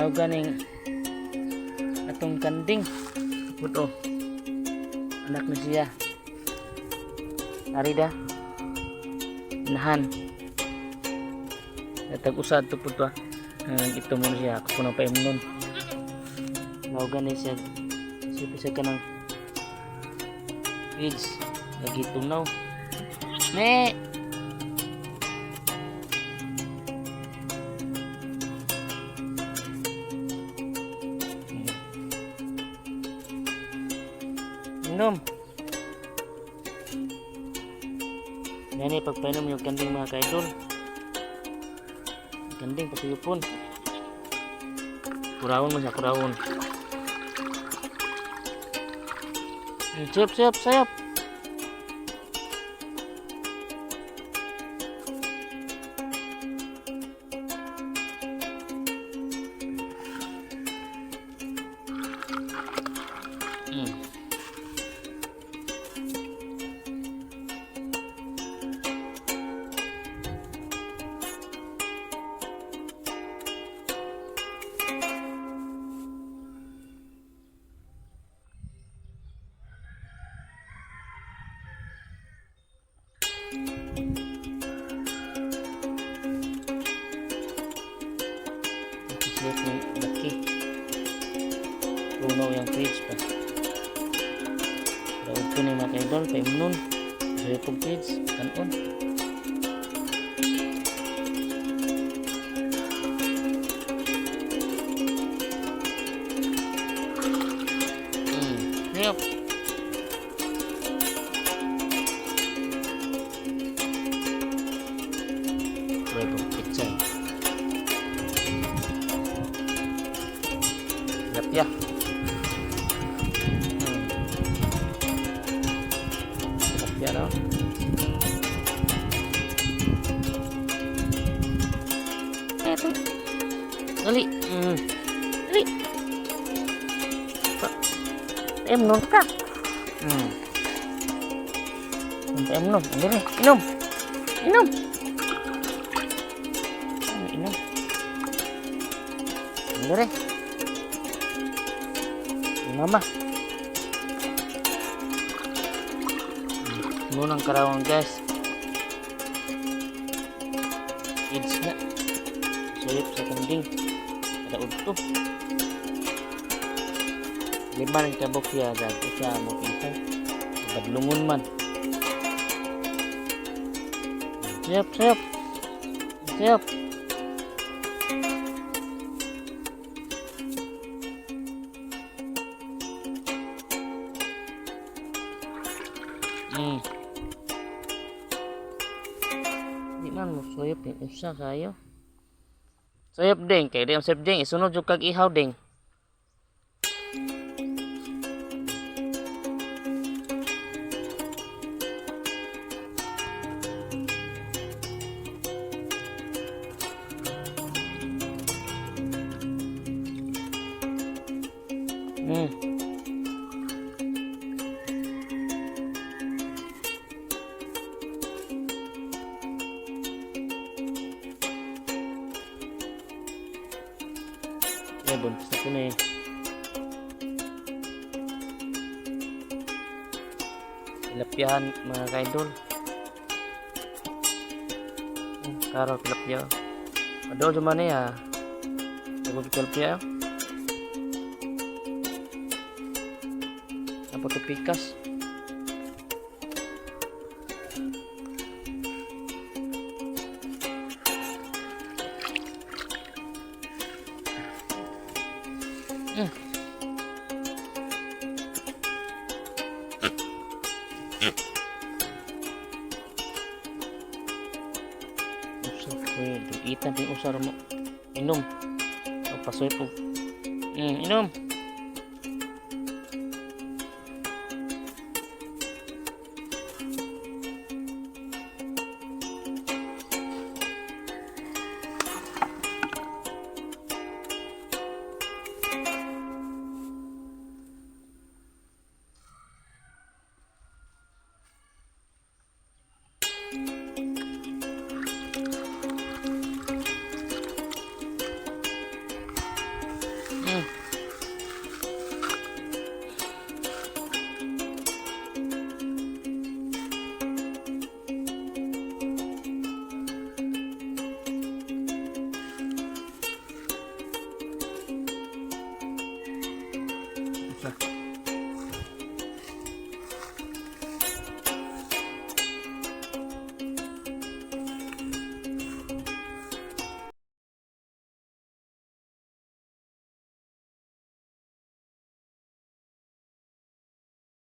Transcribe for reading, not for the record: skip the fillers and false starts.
Mao ganing atong kanding. Puto. Anak na siya. Arida. Nahan. Tag-usa to po to. Ah. Ang ito mo na siya. Ako po nang paimnon. Mao gani siya. Siya siya kanang feeds. Lagi tunaw. Me! Inom. Yan eh, pagpainom yung kanding, mga kaidol. Kanding, pasuyupon. Kurawon mo siya, kurawon. Sayop, sayop, sayop. Siya ng laki. Puno yung fridge pa. Daog ko ni mga kaidol, paimnon. Sa pag fridge, kanon. Yep. Pwede picture. Tilapia. Tilapia, no? Eto. Dali. Dali. Em nun ka. Em nun. Dali. Inom. Inom. Inom. Dali. Mama. Munang karawang, guys. Kids na. Suyop sa kanding. Kada udto. Lima ng kabok siya. Dag isa mo isa. Badlungon man. Sayop, sayop. Sayop. Di man mo suyop yung usa kayo. Suyop ding, kay di ang suyop ding, isunod jud kag ihaw ding. Eh, buntis na ko na eh. Tilapyahan, mga kaidol. Karo tilapia. Adol sa man eh ah. Ako tilapia. Apa tu pikas? Usa ko yun. Itan yung usar mo. Inom. O, pasoy po. Inom.